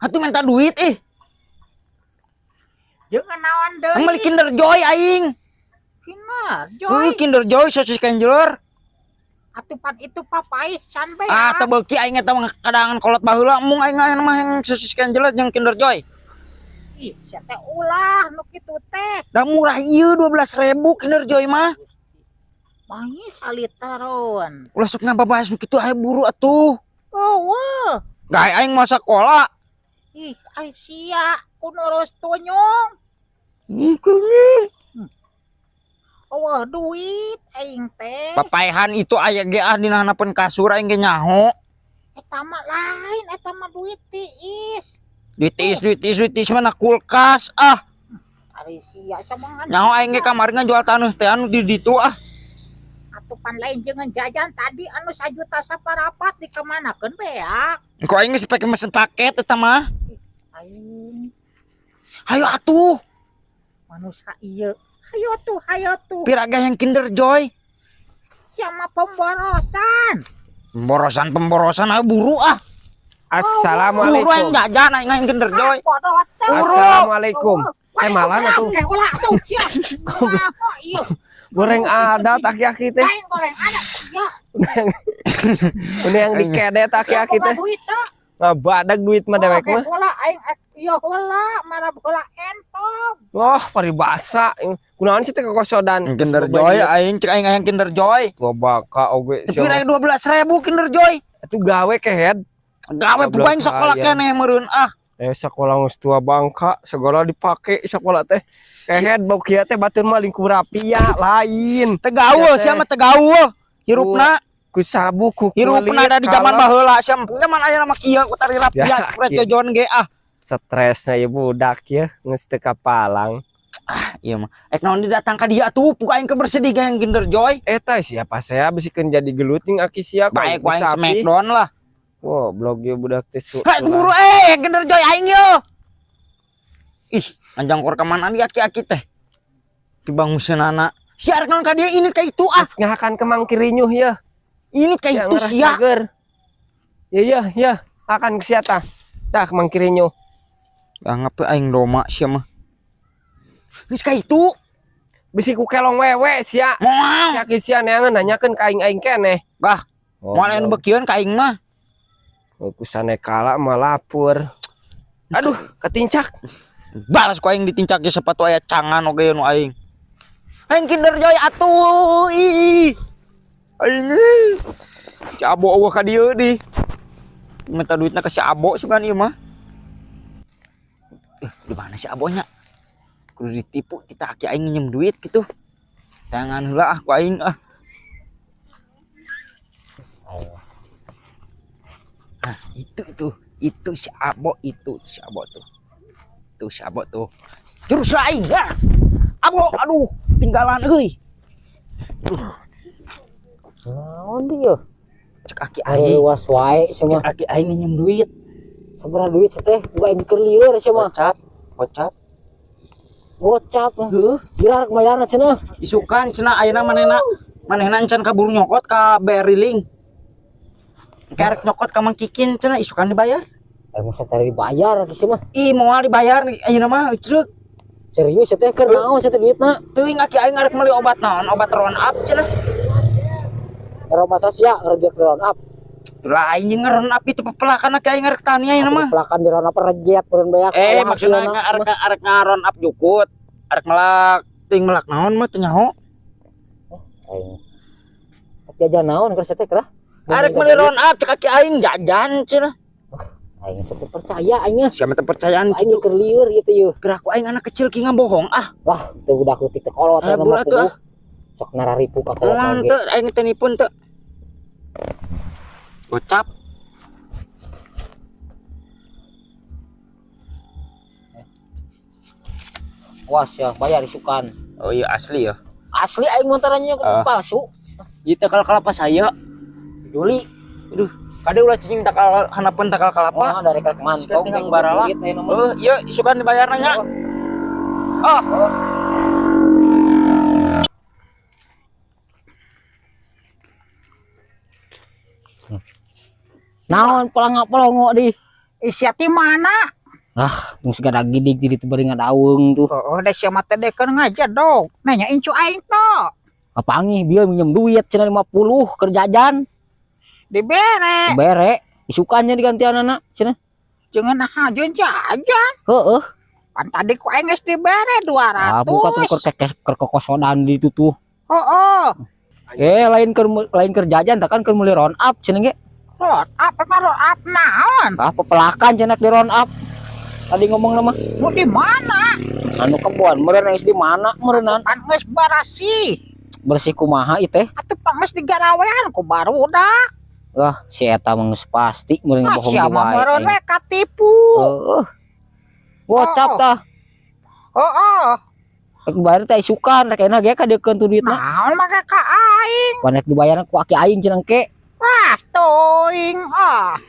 Atuh minta duit ih. Jeung naon deui? Meuli Kinder Joy aing. Kinder Euy, Joy. Kinder Joy sosis Kenjeler. Atuh pan itu papaih can beak. Ah, teu beuki aing eta mah kadangan kolot baheula mung aing mah yang sosis Kenjeler jeung Kinder Joy. Ih, sia teh ulah nu kitu teh. Da murah ieu 12.000 Kinder Joy mah. Mangi saliteron. Ulah sok ngababahas nu kitu aya buru atuh. Oh, wah. Gae aing mah sakola. Ih, ai sia ku nurus tunyung. Ih, kuning. Oh, duit aing teh. Papaehan itu aya ge ah dina hanapeun kasur aing ge nyaho. Eta mah lain, eta mah duit tiis. Duit tiis, duit tiis, duit tiis mana kulkas ah. Ari sia samangan. Nyaho aing ge kamari ngajual taneuh teh anu di ditu ah. Atuh pan lain jeung jajan tadi anu sajuta saparapat dikemanakeun beak. Engko aing geus pake mesen paket eta mah. Aing Hayo atuh. Manusia ieu. Hayo tuh, hayo tuh. Piraga yang Kinder Joy. Sama pemborosan. Pemborosan pemborosan ayo buru ah. Buru aing Assalamualaikum. jajan aing aing Kinder Joy. Bodoh teh. Assalamualaikum. Eh malah atuh Ulah atuh sia. Apa ieu? Goreng adat aki-aki teh. Lain goreng adat sia. Udah yang dikedet aki-aki teh. Boga duit teh. Ngabadag duit mah dewek mah. Bola aing ieu heula marah bola entog. Wah, paribasa. Kunaon sih teh kekosodan? Kinder Joy aing cek aing aing Kinder Joy. Baka oge Tapi raya 12.000 Kinder Joy. Itu gawe kehed. Gawe pugu aing sekolah keneh meureun ah. Sekolah geus tua bangka, segala dipake sekolah teh. Kehed bau kieu teh batur mah lingkup rapia lain. Tegaul Sia teh. sia mah tegaul. Hirupna Ku sabu ku kulit. Hirupna ada di zaman baheula sia mah. Zaman aya mah kieu ku tari rapia Ya, cepret kieu. jojon ge ah. Stresna ieu budak ya geus teu kapalang. Iya mah. Ek naon didatang ka dia tuh, pugu aing keur bersedih yang Kinder Joy. Eta siapa saya bisikeun jadi gelut jeung aki sia Baik ku aing smackdown lah. Wah, blog ieu budak teh Hai buru Kinder Joy aing yo. Ih, anjangkor ka mana di aki-aki teh? Dibanguseunana. Sia rek naon ka dia ini ka itu ah. Geus ngahakan kemang kirinyuh ya. Ini ka Ya, itu ngarah sia. cager. Ya ya ya, akan ke sia tah. Tah kemang kirinyuh. Anggap aing doma sia mah. Geus ka itu. Bisi ku kelong wewe sia. Moal. Sia ki sia neangan nanyakeun ka aing-aing keneh. Bah, moal anu beukieun ka aing mah. Oh, ku sanekala mah lapur. Aduh, ketincak. Balas ku aing ditincak ge sepatu aya cangan oge nu aing. Aing Kinder Joy atuh. Ih. Aing ih. Si Abo eueuh ka dieu di. Minta duitna ka si Abo sugan ieu mah. Di mana si Abonya? Kudu ditipu kita aki aing nginjem duit gitu. Tangan heula ah ku aing ah. Oh. Nah, itu tuh, itu si Abo itu si Abo tuh. Tuh si Abo tuh. Jurus lain ya. Abo, aduh, tinggalan euy. Naon dia? Cek aki aing. Aing wae sia mah. Cek aki aing nginjem duit. Sabaraha duit sih teh? Buka aing keur lieur sia mah. Gocap, gocap. Gocap. Heuh, Gila rek bayarna cenah. Isukan cenah ayeuna manehna manehna encan kaburu nyokot ka Beriling. Karek nyokot ka Mang Kikin cenah isukan dibayar. Masa tadi dibayar ki sia mah. Ih, moal dibayar ayeuna mah ecreuk. Serius teh keur naon sia teh duitna? Teuing aki aing arek meuli obat naon, obat round up cenah. Obat sia ngerejek round up. Lah aing ngeround up itu pepelakan aki aing arek tani ayeuna mah. Pepelakan di round up rejet meureun beak. Maksudna arek arek ngaround up jukut. Arek melak, teuing melak naon mah teu nyaho. Aing. Jajan naon keur sia teh kerah? Arek meuli round up cek aki aing jajan cenah. Aing sok percaya aing. Siapa teh percayaan Aing kitu? keur lieur ieu teh yeuh. Piraku aing anak kecil ki ngabohong ah. Wah, teu budak leutik teh kolot Ah, eta mah budak tuh, puguh. Sok nararipu ka kolot Moal oge. teu aing teh nipun teu. Gocap. Wah, sia bayar isukan. Oh iya asli ya. Asli aing montarannya Ah. palsu. Ieu teh kalau kelapa saya. Juli. Aduh, kade ulah cicing takal hanapeun takal kelapa. Wah, dari karek mantong Tinggal barala. duit ayeuna mah. Oh, iya isukan dibayarna nya. Oh. Naon pelangak-pelongo di. Ih, sia ti mana? Geus gada gidig di ditu bari ngadaweung tuh. Oh, da sia mah teh dekeun ngajedog. Nanya incu aing to. Kapanggih bieu minjem duit cenah 50 keur jajan. Dibere. Bere, isukannya digantianana cenah. Jangan nah jeung jajan. Heeh. Pan tadi ku aing geus dibere 200. Ah, buka tuh keur kekes keur kokosodan di ditu tuh. Oh. Eh, lain keur jajan tak kan keur meuli round up cenah ge. Round up apa round up naon? Ah, pepelakan cenah di round up. Tadi ngomong nama Mau di mana? Anu kebon meureun geus di mana meureunnan. Pan geus barasih. Bersih kumaha ieu teh? Atuh pan geus digarawean ku barudak. Wah, si eta mah geus pasti meureun Ah, bohong sia di mah wae. meureun we katipu. Heeh. Gocap Oh. tah. Oh. Rek dibayar teh isukan rek enak ge kadeukeun tuh duitna. Naon make ka aing? Pan rek dibayar ku aki aing cenah engke. Ah, teuing ah.